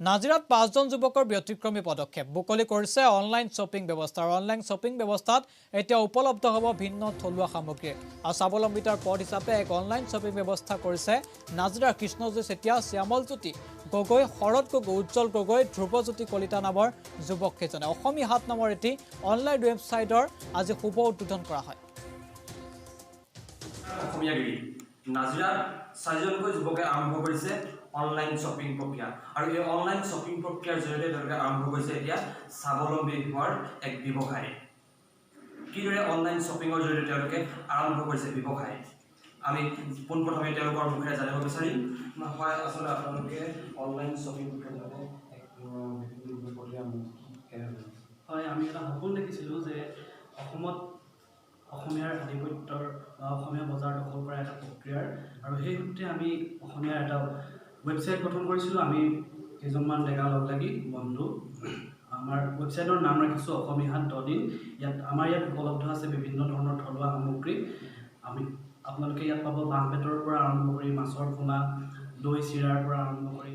নাজিৰাত 5জন যুৱকৰ ব্যতিক্ৰমী পদক্ষেপ মুকলি কৰিছে অনলাইন শ্বপিং ব্যৱস্থা। অনলাইন শ্বপিং ব্যৱস্থাত এতিয়া উপলব্ধ হ'ব ভিন্ন থলুৱা সামগ্ৰী আৰু স্বাৱলম্বিতাৰ পথ হিচাপে এক অনলাইন শ্বপিং ব্যৱস্থা কৰিছে নাজিৰাৰ কৃষ্ণজ্যোতি চেতিয়া, শ্যামলজ্যোতি গগৈ, শৰৎ গগৈ, উজ্জ্বল গগৈ, ধ্ৰুৱজ্যোতি কলিতা নামৰ যুৱককেইজনে। অসমী হাট নামৰ এটি অনলাইন ৱেবছাইটৰ আজি শুভ উদ্বোধন কৰা হয়। অসমীয়াগিৰি নাজিৰাত 4জনকৈ যুৱকে আৰম্ভ কৰিছে অনলাইন শ্বপিং প্ৰক্ৰিয়া আৰু এই অনলাইন শ্বপিং প্ৰক্ৰিয়াৰ জৰিয়তে তেওঁলোকে আৰম্ভ কৰিছে এতিয়া স্বাৱলম্বী হোৱাৰ এক ব্যৱসায়। কিদৰে অনলাইন শ্বপিঙৰ জৰিয়তে তেওঁলোকে আৰম্ভ কৰিছে ব্যৱসায়, আমি পোনপ্ৰথমে তেওঁলোকৰ মুখেৰে জানিব বিচাৰিম। হয়, আচলতে আপোনালোকে অনলাইন শ্বপিং প্ৰক্ৰিয়াৰ জৰিয়তে এক প্ৰক্ৰিয়া। হয়, আমি এটা সপোন দেখিছিলোঁ যে অসমত অসমীয়াৰ আধিপত্যৰ বা অসমীয়া বজাৰ দখল কৰা এটা প্ৰক্ৰিয়াৰ, আৰু সেই সূত্ৰে আমি অসমীয়াৰ এটা ৱেবছাইট গঠন কৰিছিলোঁ। আমি কেইজনমান ডেকা লগ লাগি বন্ধু, আমাৰ ৱেবছাইটৰ নাম ৰাখিছোঁ অসমীয়া হাট .in। ইয়াত আমাৰ ইয়াত উপলব্ধ আছে বিভিন্ন ধৰণৰ থলুৱা সামগ্ৰী। আমি আপোনালোকে ইয়াত পাব বাঁহ বেতৰ পৰা আৰম্ভ কৰি মাছৰ পোনা, দৈ চিৰাৰ পৰা আৰম্ভ কৰি